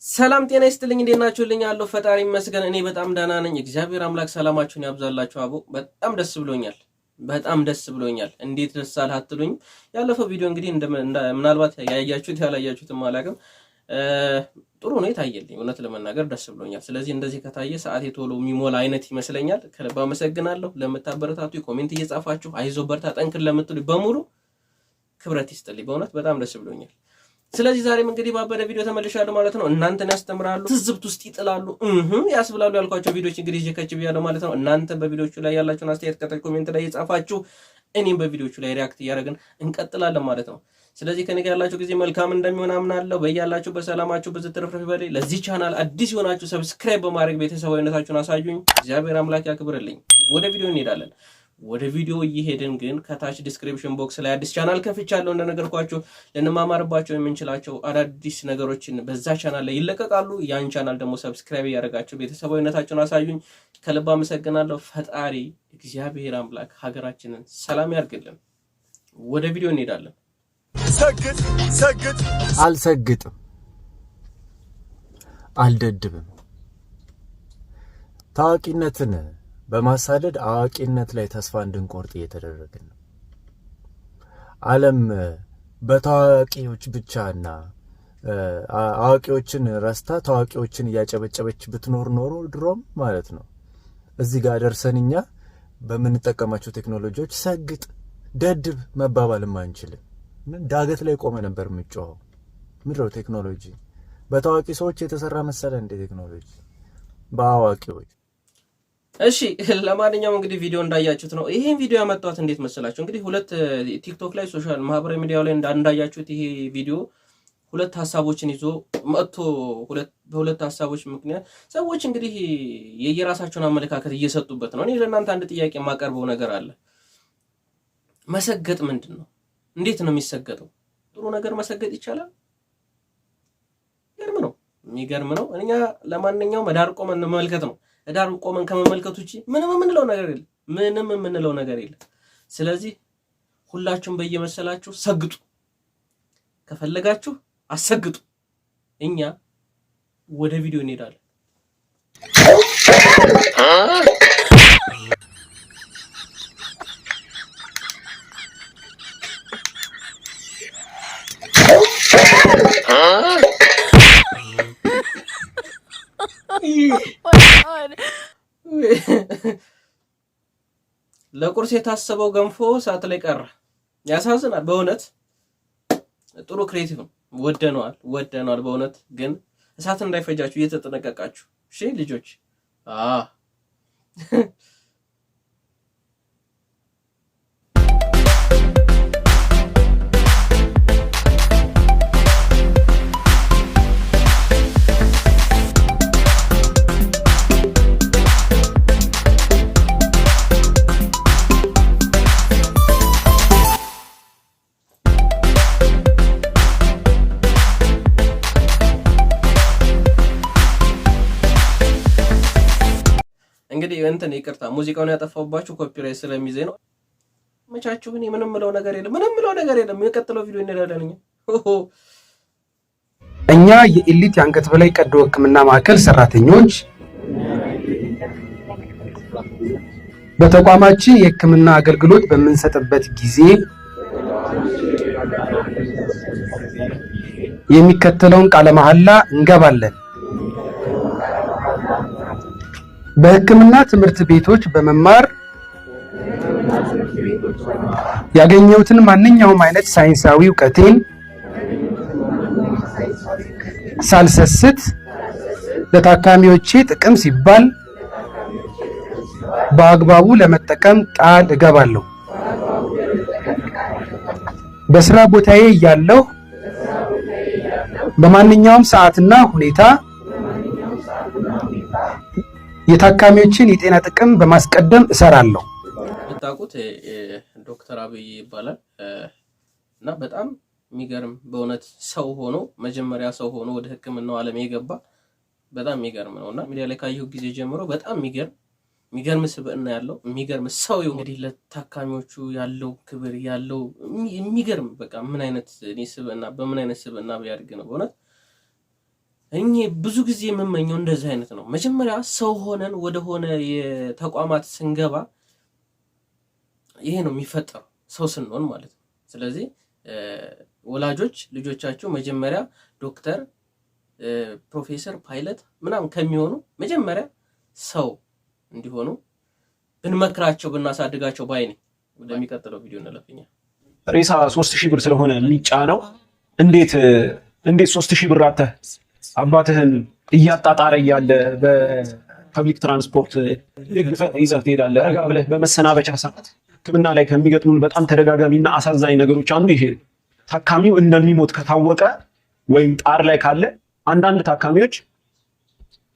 ሰላም ጤና ይስጥልኝ። እንዴት ናችሁልኝ? አለሁ ፈጣሪ ይመስገን እኔ በጣም ደህና ነኝ። እግዚአብሔር አምላክ ሰላማችሁን ያብዛላችሁ። አቦ በጣም ደስ ብሎኛል። በጣም ደስ ብሎኛል። እንዴት ደስ አለህ አትሉኝም? ያለፈው ቪዲዮ እንግዲህ ምናልባት ያያችሁት ያላያችሁትም አላውቅም፣ ጥሩ ነው የታየልኝ። እውነት ለመናገር ደስ ብሎኛል። ስለዚህ እንደዚህ ከታየ ሰዓቴ ቶሎ የሚሞላ አይነት ይመስለኛል። ከልብ አመሰግናለሁ ለምታበረታቱ፣ comment እየጻፋችሁ አይዞ በርታ ጠንክር ለምትሉ በሙሉ ክብረት ይስጥልኝ። በእውነት በጣም ደስ ብሎኛል። ስለዚህ ዛሬም እንግዲህ ባበደ ቪዲዮ ተመልሻለሁ ማለት ነው። እናንተን ያስተምራሉ፣ ትዝብት ውስጥ ይጥላሉ፣ ያስብላሉ ያልኳቸው ቪዲዮዎች እንግዲህ ይዤ ከች ብያለሁ ማለት ነው። እናንተ በቪዲዮቹ ላይ ያላችሁን አስተያየት ከታች comment ላይ እየጻፋችሁ እኔም በቪዲዮቹ ላይ react እያደረግን እንቀጥላለን ማለት ነው። ስለዚህ ከኔ ጋር ያላችሁ ጊዜ መልካም እንደሚሆን አምናለሁ። በያላችሁ በሰላማችሁ ብዙ ትርፍርፍ ይበል። ለዚህ ቻናል አዲስ የሆናችሁ subscribe በማድረግ ቤተሰባዊነታችሁን አሳዩኝ። እግዚአብሔር አምላክ ያክብርልኝ። ወደ ቪዲዮ እንሄዳለን። ወደ ቪዲዮ እየሄድን ግን ከታች description box ላይ አዲስ ቻናል ከፍቻለሁ። እንደነገርኳችሁ ልንማማርባቸው የምንችላቸው አዳዲስ ነገሮችን በዛ ቻናል ላይ ይለቀቃሉ። ያን ቻናል ደግሞ subscribe እያደረጋችሁ ቤተሰባዊነታችሁን አሳዩኝ። ከልብ አመሰግናለሁ። ፈጣሪ እግዚአብሔር አምላክ ሀገራችንን ሰላም ያርግልን። ወደ ቪዲዮ እንሄዳለን። ሰግጥ ሰግጥ። አልሰግጥም፣ አልደድብም። ታዋቂነትን በማሳደድ አዋቂነት ላይ ተስፋ እንድንቆርጥ እየተደረግን ነው። ዓለም በታዋቂዎች ብቻና አዋቂዎችን ረስታ ታዋቂዎችን እያጨበጨበች ብትኖር ኖሮ ድሮም ማለት ነው እዚህ ጋር ደርሰን እኛ በምንጠቀማቸው ቴክኖሎጂዎች ሰግጥ ደድብ መባባልም አንችልም። ምን ዳገት ላይ ቆመ ነበር የምጮኸው? ምድረው ቴክኖሎጂ በታዋቂ ሰዎች የተሰራ መሰለ እንደ ቴክኖሎጂ በአዋቂዎች። እሺ ለማንኛውም እንግዲህ ቪዲዮ እንዳያችሁት ነው። ይሄን ቪዲዮ ያመጣሁት እንዴት መሰላችሁ? እንግዲህ ሁለት ቲክቶክ ላይ social ማህበራዊ ሚዲያው ላይ እንዳያችሁት ይሄ ቪዲዮ ሁለት ሀሳቦችን ይዞ መጥቶ በሁለት ሀሳቦች ምክንያት ሰዎች እንግዲህ የየራሳቸውን አመለካከት እየሰጡበት ነው። እኔ ለእናንተ አንድ ጥያቄ የማቀርበው ነገር አለ። መሰገጥ ምንድን ነው? እንዴት ነው የሚሰገጠው? ጥሩ ነገር መሰገጥ ይቻላል? የሚገርም ነው፣ የሚገርም ነው። እኛ ለማንኛውም ዳር ቆመን መመልከት ነው። ዳር ቆመን ከመመልከት ውጪ ምንም የምንለው ነገር የለም። ምንም የምንለው ነገር የለም። ስለዚህ ሁላችሁም በየመሰላችሁ ሰግጡ፣ ከፈለጋችሁ አሰግጡ። እኛ ወደ ቪዲዮ እንሄዳለን። ለቁርስ የታሰበው ገንፎ ሰዓት ላይ ቀረ። ያሳዝናል በእውነት ጥሩ creative ነው። ወደነዋል ወደነዋል በእውነት ግን እሳት እንዳይፈጃችሁ እየተጠነቀቃችሁ እሺ ልጆች። እንግዲህ እንትን ይቅርታ ሙዚቃውን ያጠፋሁባችሁ copyright ስለሚይዘኝ ነው። መቻችሁ። እኔ ምንም ምለው ነገር የለም፣ ምንም ምለው ነገር የለም። የሚቀጥለው ቪዲዮ እንሄዳለን እኛ። እኛ የኢሊት የአንገት በላይ ቀዶ ሕክምና ማዕከል ሰራተኞች በተቋማችን የሕክምና አገልግሎት በምንሰጥበት ጊዜ የሚከተለውን ቃለ መሐላ እንገባለን። በሕክምና ትምህርት ቤቶች በመማር ያገኘሁትን ማንኛውም አይነት ሳይንሳዊ እውቀቴን ሳልሰስት ለታካሚዎቼ ጥቅም ሲባል በአግባቡ ለመጠቀም ቃል እገባለሁ። በስራ ቦታዬ እያለሁ በማንኛውም ሰዓትና ሁኔታ የታካሚዎችን የጤና ጥቅም በማስቀደም እሰራለሁ። የምታውቁት ዶክተር አብይ ይባላል እና በጣም የሚገርም በእውነት ሰው ሆኖ መጀመሪያ ሰው ሆኖ ወደ ሕክምናው ዓለም የገባ በጣም የሚገርም ነው እና ሚዲያ ላይ ካየሁ ጊዜ ጀምሮ በጣም የሚገርም ስብዕና ያለው የሚገርም ሰው እንግዲህ ለታካሚዎቹ ያለው ክብር ያለው የሚገርም በቃ ምን አይነት እኔ ስብዕና በምን አይነት ስብዕና ቢያድግ ነው በእውነት እኔ ብዙ ጊዜ የምመኘው እንደዚህ አይነት ነው። መጀመሪያ ሰው ሆነን ወደሆነ የተቋማት ስንገባ ይሄ ነው የሚፈጠረው፣ ሰው ስንሆን ማለት ነው። ስለዚህ ወላጆች ልጆቻቸው መጀመሪያ ዶክተር፣ ፕሮፌሰር፣ ፓይለት ምናምን ከሚሆኑ መጀመሪያ ሰው እንዲሆኑ ብንመክራቸው ብናሳድጋቸው ባይ ነኝ። ወደሚቀጥለው ቪዲዮ እንለፍኛ። ሬሳ 3000 ብር ስለሆነ የሚጫነው እንዴት 3000 ብር አተህ አባትህን እያጣጣረ እያለ በ public transport ደግፈህ ይዘህ ትሄዳለህ? ረጋ ብለህ በመሰናበቻ ሰዓት ሕክምና ላይ ከሚገጥሙን በጣም ተደጋጋሚና አሳዛኝ ነገሮች አንዱ ይሄ ነው። ታካሚው እንደሚሞት ከታወቀ ወይም ጣር ላይ ካለ አንዳንድ ታካሚዎች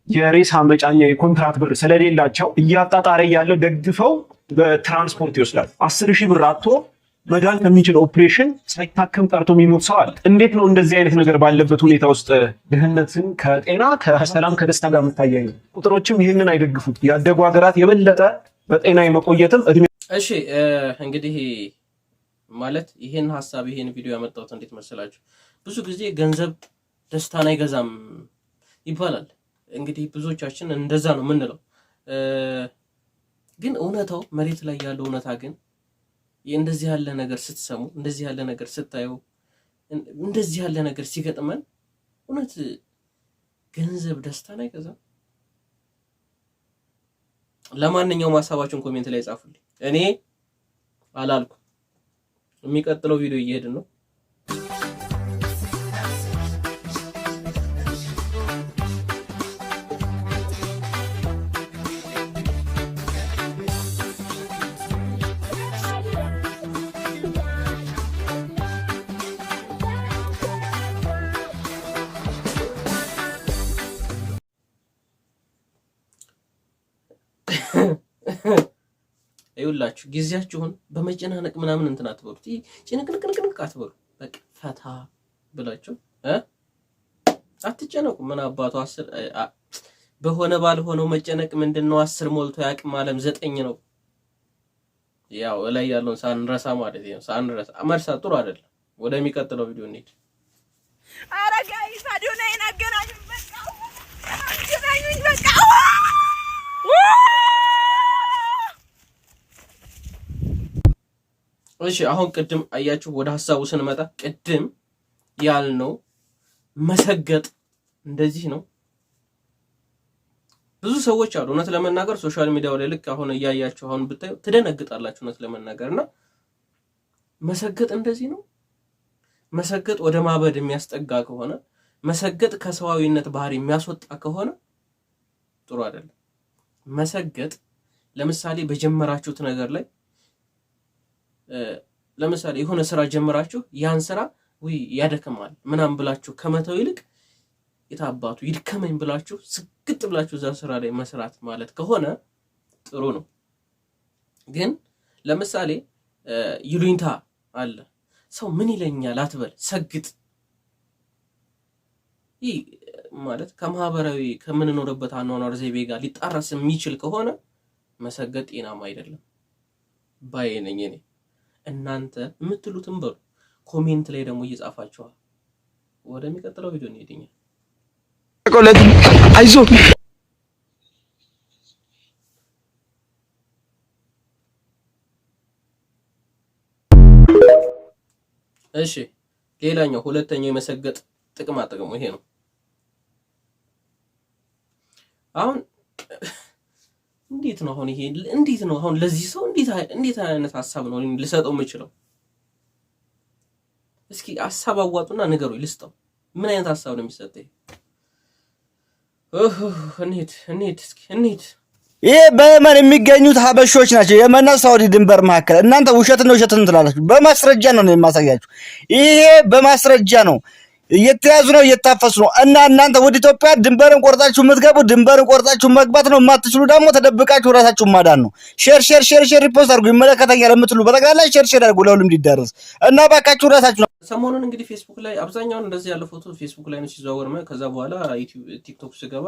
የሬሳ መጫኛ የኮንትራት ብር ስለሌላቸው እያጣጣረ እያለ ደግፈው በትራንስፖርት ይወስዳል። 10,000 ብር አጥቶ መዳን ከሚችል ኦፕሬሽን ሳይታከም ቀርቶ የሚሞት ሰው አለ። እንዴት ነው እንደዚህ አይነት ነገር ባለበት ሁኔታ ውስጥ ድህነትን ከጤና፣ ከሰላም፣ ከደስታ ጋር የምታያዩ? ቁጥሮችም ይህንን አይደግፉት። ያደጉ ሀገራት የበለጠ በጤና የመቆየትም እድሜ እሺ፣ እንግዲህ ማለት ይሄን ሀሳብ ይሄን ቪዲዮ ያመጣሁት እንዴት መሰላችሁ? ብዙ ጊዜ ገንዘብ ደስታን አይገዛም ይባላል። እንግዲህ ብዙዎቻችን እንደዛ ነው የምንለው። ግን እውነታው መሬት ላይ ያለው እውነታ ግን እንደዚህ ያለ ነገር ስትሰሙ፣ እንደዚህ ያለ ነገር ስታዩ፣ እንደዚህ ያለ ነገር ሲገጥመን እውነት ገንዘብ ደስታን አይገዛም? ለማንኛውም ሀሳባችሁን comment ላይ ጻፉልኝ። እኔ አላልኩም። የሚቀጥለው ቪዲዮ እየሄድን ነው። ይኸውላችሁ ጊዜያችሁን በመጨናነቅ ምናምን እንትን አትበሉት። ይህ ጭንቅንቅንቅንቅ አትበሉ። በቃ ፈታ ብላችሁ አትጨነቁ። ምን አባቱ 10 በሆነ ባልሆነው መጨነቅ ምንድን ነው? 10 ሞልቶ ያቅም አለም 9 ነው። ያው እላይ ያለውን ሳንረሳ ማለት ነው። ሳንረሳ መርሳት ጥሩ አይደለም። ወደሚቀጥለው ቪዲዮ እንሂድ። ኧረ guys አዶናይን አገናኙኝ፣ በቃ አገናኙኝ፣ በቃ። እሺ፣ አሁን ቅድም አያችሁ፣ ወደ ሀሳቡ ስንመጣ ቅድም ያልነው መሰገጥ እንደዚህ ነው። ብዙ ሰዎች አሉ፣ እውነት ለመናገር social media ው ላይ ልክ አሁን እያያችሁ አሁን ብታዩ ትደነግጣላችሁ። እውነት ለመናገር እና መሰገጥ እንደዚህ ነው። መሰገጥ ወደ ማበድ የሚያስጠጋ ከሆነ፣ መሰገጥ ከሰዋዊነት ባህሪ የሚያስወጣ ከሆነ ጥሩ አይደለም። መሰገጥ ለምሳሌ በጀመራችሁት ነገር ላይ፣ ለምሳሌ የሆነ ስራ ጀምራችሁ ያን ስራ ውይ ያደክማል ምናምን ብላችሁ ከመተው ይልቅ የታባቱ ይድከመኝ ብላችሁ ስግጥ ብላችሁ እዛ ስራ ላይ መስራት ማለት ከሆነ ጥሩ ነው። ግን ለምሳሌ ይሉኝታ አለ። ሰው ምን ይለኛል አትበል፣ ሰግጥ። ይህ ማለት ከማህበራዊ ከምንኖርበት አኗኗር ዘይቤ ጋር ሊጣረስ የሚችል ከሆነ መሰገጥ ጤናማ አይደለም ባይ ነኝ እኔ። እናንተ የምትሉትን በሉ። Comment ላይ ደግሞ እየጻፋችኋል። ወደሚቀጥለው ቪዲዮ እንሄድኛል። አይዞህ። እሺ፣ ሌላኛው ሁለተኛው የመሰገጥ ጥቅማ ጥቅሙ ይሄ ነው። አሁን እንዴት ነው አሁን ይሄ እንዴት ነው አሁን ለዚህ ሰው እንዴት አይነት ሀሳብ ነው ልሰጠው የምችለው? እስኪ ሀሳብ አዋጡና ንገሩኝ፣ ልስጠው። ምን አይነት ሀሳብ ነው የሚሰጠኝ? እንሂድ እንሂድ፣ እስኪ እንሂድ። ይሄ በየመን የሚገኙት ሀበሾች ናቸው። የመንና ሳውዲ ድንበር መካከል እናንተ ውሸት ነው ውሸት ነው ትላላችሁ። በማስረጃ ነው የማሳያችሁ። ይሄ በማስረጃ ነው። እየተያዙ ነው፣ እየታፈሱ ነው። እና እናንተ ወደ ኢትዮጵያ ድንበርን ቆርጣችሁ የምትገቡ ድንበርን ቆርጣችሁ መግባት ነው። የማትችሉ ደግሞ ተደብቃችሁ ራሳችሁን ማዳን ነው። Share share share share repost አድርጉ። ይመለከተኛል የምትሉ በጠቅላላ share share አድርጉ ለሁሉም እንዲዳረስ እና እባካችሁ ራሳችሁ ሰሞኑን እንግዲህ ፌስቡክ ላይ አብዛኛውን እንደዚህ ያለ ፎቶ ፌስቡክ ላይ ነው ሲዘዋወር። ከዛ በኋላ ዩቲዩብ ቲክቶክ ስገባ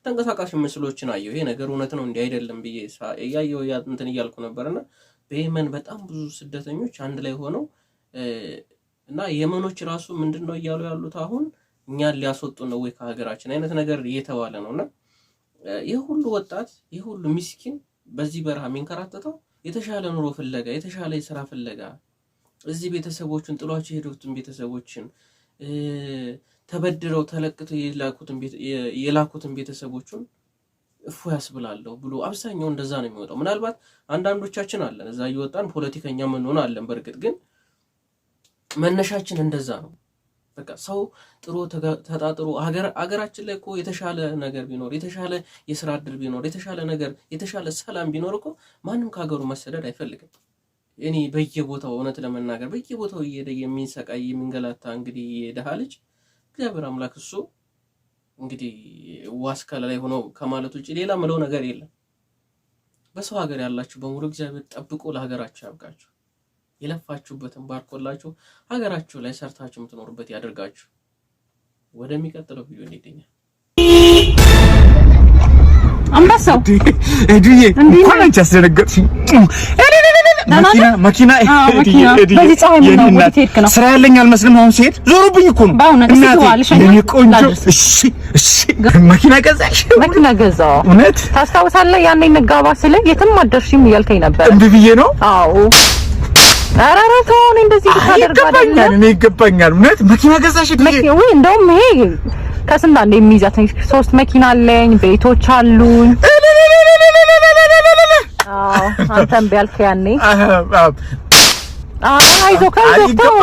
ተንቀሳቃሽ ምስሎችን አየሁ። ይሄ ነገር እውነት ነው እንዲህ አይደለም ብዬ እያየሁ እንትን እያልኩ ነበርና በየመን በጣም ብዙ ስደተኞች አንድ ላይ ሆነው እና የመኖች ራሱ ምንድን ነው እያሉ ያሉት አሁን እኛን ሊያስወጡ ነው ወይ ከሀገራችን አይነት ነገር እየተባለ ነው። እና ይህ ሁሉ ወጣት፣ ይህ ሁሉ ሚስኪን በዚህ በረሃ የሚንከራተተው የተሻለ ኑሮ ፍለጋ፣ የተሻለ የስራ ፍለጋ፣ እዚህ ቤተሰቦችን ጥሏቸው የሄዱትን ቤተሰቦችን፣ ተበድረው ተለቅተው የላኩትን ቤተሰቦቹን እፎ ያስብላለሁ ብሎ አብዛኛው እንደዛ ነው የሚወጣው። ምናልባት አንዳንዶቻችን አለን እዛ እየወጣን ፖለቲከኛ ምንሆን አለን። በእርግጥ ግን መነሻችን እንደዛ ነው። በቃ ሰው ጥሮ ተጣጥሮ ሀገራችን ላይ እኮ የተሻለ ነገር ቢኖር፣ የተሻለ የስራ እድል ቢኖር፣ የተሻለ ነገር፣ የተሻለ ሰላም ቢኖር እኮ ማንም ከሀገሩ መሰደድ አይፈልግም። እኔ በየቦታው፣ እውነት ለመናገር፣ በየቦታው እየሄደ የሚንሰቃይ የሚንገላታ እንግዲህ የድሃ ልጅ እግዚአብሔር አምላክ እሱ እንግዲህ ዋስ ከላይ ሆኖ ከማለት ውጭ ሌላ ምለው ነገር የለም። በሰው ሀገር ያላችሁ በሙሉ እግዚአብሔር ጠብቆ ለሀገራችሁ ያብቃችሁ። የለፋችሁበትን ባርኮላችሁ ሀገራችሁ ላይ ሰርታችሁ የምትኖሩበት ያደርጋችሁ። ወደሚቀጥለው ቪዲዮ እንሄደኛል። አንበሳው። ኤዱዬ፣ እንኳን አንቺ አስደነገጥሽኝ። መኪና መኪና። በዚህ ፀሐይ ምን ነው? ወዴት ሄድክ ነው? ስራ ያለኝ አልመስልም። አሁን ሲሄድ ዞሮብኝ እኮ ነው። በእውነት? እስኪ ግባ፣ ልሸኛት። የኔ ቆንጆ። እሺ እሺ። መኪና ገዛሽ? መኪና ገዛው። እውነት? ታስታውሳለህ? ያኔ እንጋባ ስልህ የትም አትደርሺም እያልከኝ ነበር። እምቢ ብዬ ነው። አዎ። ኧረ ኧረ ተው፣ እኔ እንደዚህ ብታደርግ ይገባኛል፣ እኔ ይገባኛል። እውነት መኪና ገዛሽ? መኪና ወይ፣ እንደውም ይሄ ከስንት አንድ የሚይዛት ሶስት መኪና አለኝ፣ ቤቶች አሉኝ። አዎ፣ አንተም ቢያልክ ያኔ። አይዞህ አይዞህ፣ ተው።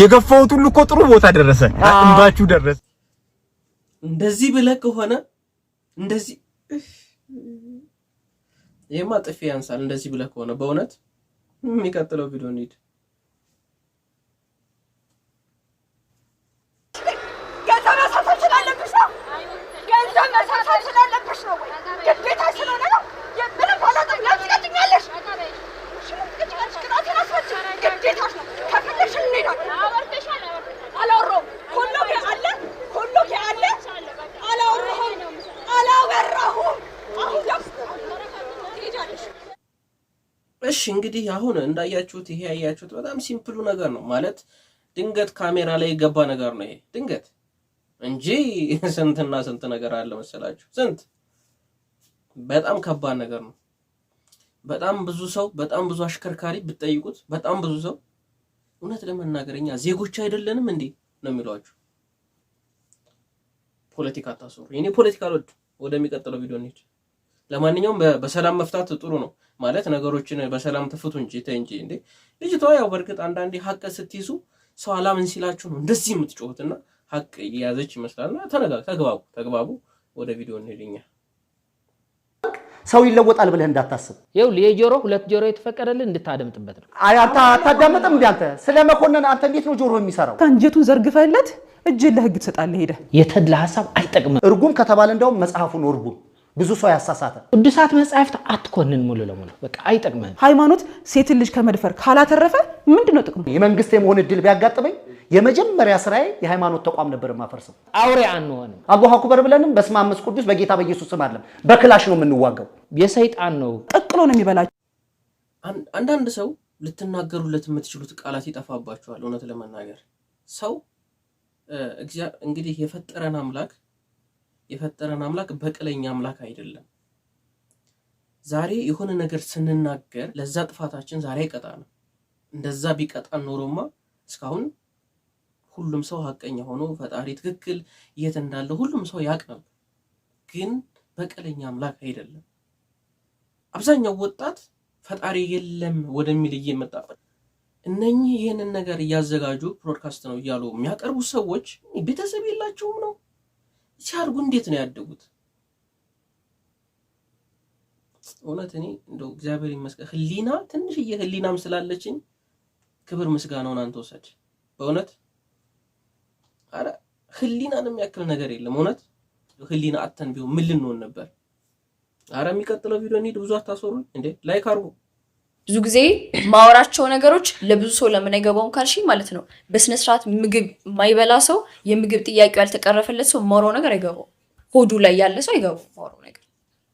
የገፋሁት ሁሉ እኮ ጥሩ ቦታ ደረሰ፣ እንባችሁ ደረሰ። እንደዚህ ብለህ ከሆነ እንደዚህ ይሄማ ጥፊ ያንሳል። እንደዚህ ብለህ ከሆነ በእውነት። የሚቀጥለው ቪዲዮ እንሂድ። ገንዘብ መሰብሰብ ስላለብሽ ነው። ገንዘብ መሰብሰብ ስላለብሽ ነው ወይ? ግዴታ ስለሆነ ነው። ምንም ባላጠ ትቀጭኛለሽ፣ ትቀጭኛለሽ። ቅጣቴን አስፈች ግዴታሽ ነው። ከፈለግሽ እንሄዳለን። አላወራሁም። ሁሉ አለ፣ ሁሉ አለ። አላወራሁም፣ አላወራሁም። አሁን ደግሞ ትሄጃለሽ። እሺ፣ እንግዲህ አሁን እንዳያችሁት ይሄ ያያችሁት በጣም simple ኡ ነገር ነው፣ ማለት ድንገት ካሜራ ላይ የገባ ነገር ነው ይሄ ድንገት እንጂ ስንትና ስንት ነገር አለ መሰላችሁ። ስንት በጣም ከባድ ነገር ነው። በጣም ብዙ ሰው፣ በጣም ብዙ አሽከርካሪ ብትጠይቁት፣ በጣም ብዙ ሰው እውነት ለመናገር እኛ ዜጎች አይደለንም እንዴ ነው የሚሏችሁ። ፖለቲካ አታስወሩ። እኔ ፖለቲካ አልወድም። ወደሚቀጥለው ቪዲዮ እንሂድ። ለማንኛውም በሰላም መፍታት ጥሩ ነው፣ ማለት ነገሮችን በሰላም ትፍቱ እንጂ፣ ተይ እንጂ እንዴ ልጅቷ። ያው በእርግጥ አንዳንዴ ሀቅ ስትይዙ ሰው አላምን ሲላችሁ ነው እንደዚህ የምትጮሁትና ሀቅ እየያዘች ይመስላልና ተነጋ ተግባቡ ተግባቡ። ወደ ቪዲዮ እንሂድኛ። ሰው ይለወጣል ብለህ እንዳታስብ። ይኸውልህ፣ የጆሮ ሁለት ጆሮ የተፈቀደልህ እንድታደምጥበት ነው። አይ፣ አንተ አታዳምጥም እንዴ? አንተ ስለ መኮንን አንተ እንዴት ነው ጆሮ የሚሰራው? አንጀቱን ዘርግፈለት እጅን ለህግ ትሰጣለህ ሄደህ። የተድላ ሀሳብ አይጠቅምም። እርጉም ከተባለ እንደውም መጽሐፉን እርጉም፣ ብዙ ሰው ያሳሳተ። ቅዱሳት መጻሕፍት አትኮንን ሙሉ ለሙሉ፣ በቃ አይጠቅምህም። ሃይማኖት ሴትን ልጅ ከመድፈር ካላተረፈ ምንድን ነው ጥቅሙ? የመንግስት የመሆን እድል ቢያጋጥመኝ የመጀመሪያ ስራዬ የሃይማኖት ተቋም ነበር የማፈርሰው። አውሬ አንሆንም። አላሁ አክበር ብለንም በስመ አብ ቅዱስ በጌታ በኢየሱስ ስም አይደለም፣ በክላሽ ነው የምንዋጋው። የሰይጣን ነው። ቀቅሎ ነው የሚበላቸው። አንዳንድ ሰው ልትናገሩለት የምትችሉት ቃላት ይጠፋባችኋል። እውነት ለመናገር ሰው እንግዲህ የፈጠረን አምላክ በቀለኛ አምላክ አይደለም። ዛሬ የሆነ ነገር ስንናገር ለዛ ጥፋታችን ዛሬ አይቀጣንም። እንደዛ ቢቀጣን ኖሮማ እስካሁን ሁሉም ሰው ሀቀኛ ሆኖ ፈጣሪ ትክክል የት እንዳለ ሁሉም ሰው ያውቅ ነበር። ግን በቀለኛ አምላክ አይደለም። አብዛኛው ወጣት ፈጣሪ የለም ወደሚል እየመጣ፣ እነኚህ ይህንን ነገር እያዘጋጁ broadcast ነው እያሉ የሚያቀርቡ ሰዎች ቤተሰብ የላቸውም ነው? ሲያድጉ እንዴት ነው ያደጉት? እውነት እኔ እንደው እግዚአብሔር ይመስገን ህሊና፣ ትንሽዬ ህሊናም ስላለችኝ ክብር ምስጋናውን አንተ ውሰድ። በእውነት አረ ህሊናን የሚያክል ነገር የለም። እውነት ህሊና አጥተን ቢሆን ምን ልንሆን ነበር? አረ የሚቀጥለው ቪዲዮ እንሂድ። ብዙ አታስወሩኝ እንዴ! Like አድርጉ። ብዙ ጊዜ ማወራቸው ነገሮች ለብዙ ሰው ለምን አይገባውም ካልሽኝ ማለት ነው፣ በስነ ስርዓት ምግብ የማይበላ ሰው፣ የምግብ ጥያቄው ያልተቀረፈለት ሰው ማውራው ነገር አይገባውም። ሆዱ ላይ ያለ ሰው አይገባውም ማውራው ነገር።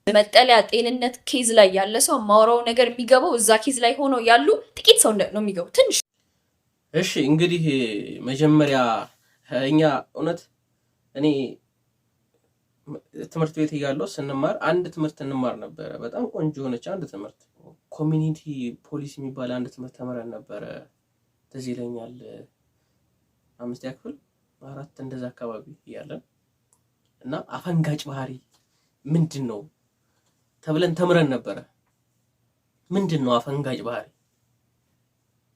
መጠለያ፣ ጤንነት case ላይ ያለ ሰው ማውራው ነገር የሚገባው እዛ case ላይ ሆነው ያሉ ጥቂት ሰው ነው የሚገባው፣ ትንሽ። እሺ፣ እንግዲህ መጀመሪያ እኛ እውነት እኔ ትምህርት ቤት እያለሁ ስንማር አንድ ትምህርት እንማር ነበረ። በጣም ቆንጆ የሆነች አንድ ትምህርት፣ community police የሚባል አንድ ትምህርት ተምረን ነበረ። ትዝ ይለኛል፣ አምስተኛ ክፍል አራት እንደዛ አካባቢ እያለን እና አፈንጋጭ ባህሪ ምንድን ነው ተብለን ተምረን ነበረ። ምንድን ነው አፈንጋጭ ባህሪ?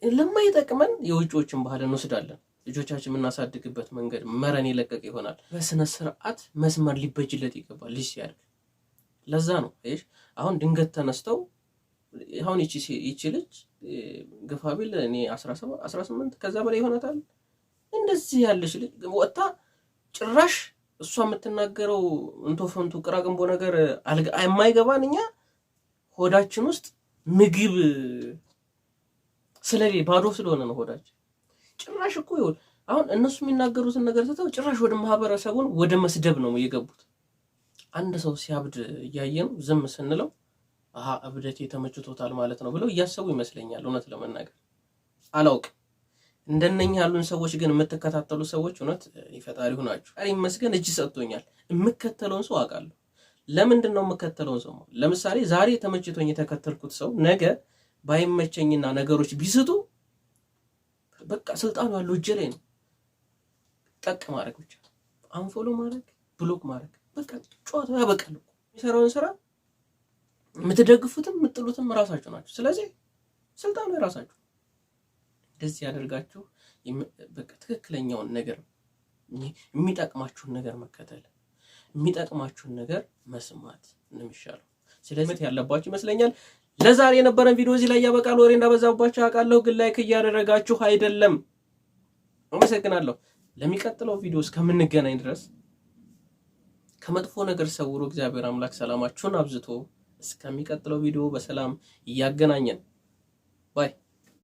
ለማይጠቅመን የውጭዎችን ባህል እንወስዳለን። ልጆቻችን የምናሳድግበት መንገድ መረን የለቀቀ ይሆናል። በስነ ስርዓት መስመር ሊበጅለት ይገባል ልጅ ሲያድግ። ለዛ ነው አሁን ድንገት ተነስተው አሁን ይቺ ልጅ ግፋ ቢል እኔ 18 ከዛ በላይ ይሆናታል። እንደዚህ ያለች ልጅ ወጥታ ጭራሽ እሷ የምትናገረው እንቶ ፈንቱ ቅራቅንቦ ነገር የማይገባን እኛ ሆዳችን ውስጥ ምግብ ስለሌ ባዶ ስለሆነ ነው ሆዳችን። ጭራሽ እኮ ይኸውልህ አሁን እነሱ የሚናገሩትን ነገር ትተው ጭራሽ ወደ ማህበረሰቡን ወደ መስደብ ነው የገቡት። አንድ ሰው ሲያብድ እያየን ዝም ስንለው አሀ እብደቴ ተመችቶታል ማለት ነው ብለው እያሰቡ ይመስለኛል። እውነት ለመናገር አላውቅም። እንደነኛ ያሉን ሰዎች ግን የምትከታተሉ ሰዎች እውነት ፈጣሪ ሁናችሁ ፈጣሪ ይመስገን እጅ ሰጥቶኛል። የምከተለውን ሰው አውቃለሁ። ለምንድን ነው የምከተለውን ሰው? ለምሳሌ ዛሬ ተመችቶኝ የተከተልኩት ሰው ነገ ባይመቸኝና ነገሮች ቢስቱ በቃ ስልጣኑ ያለው እጄ ላይ ነው። ጠቅ ማድረግ ብቻ፣ unfollow ማድረግ፣ block ማድረግ፣ በቃ ጨዋታው ያበቃል። የሚሰራውን ስራ የምትደግፉትም የምትጥሉትም እራሳችሁ ናችሁ። ስለዚህ ስልጣኑ የራሳችሁ። እንደዚህ ያደርጋችሁ በቃ ትክክለኛውን ነገር፣ የሚጠቅማችሁን ነገር መከተል፣ የሚጠቅማችሁን ነገር መስማት ነው የሚሻለው። ስለዚህ ያለባችሁ ይመስለኛል። ለዛሬ የነበረን ቪዲዮ እዚህ ላይ ያበቃል። ወሬ እንዳበዛባችሁ አውቃለሁ፣ ግን like እያደረጋችሁ አይደለም። አመሰግናለሁ። ለሚቀጥለው ቪዲዮ እስከምንገናኝ ድረስ ከመጥፎ ነገር ሰውሮ እግዚአብሔር አምላክ ሰላማችሁን አብዝቶ እስከሚቀጥለው ቪዲዮ በሰላም እያገናኘን bye።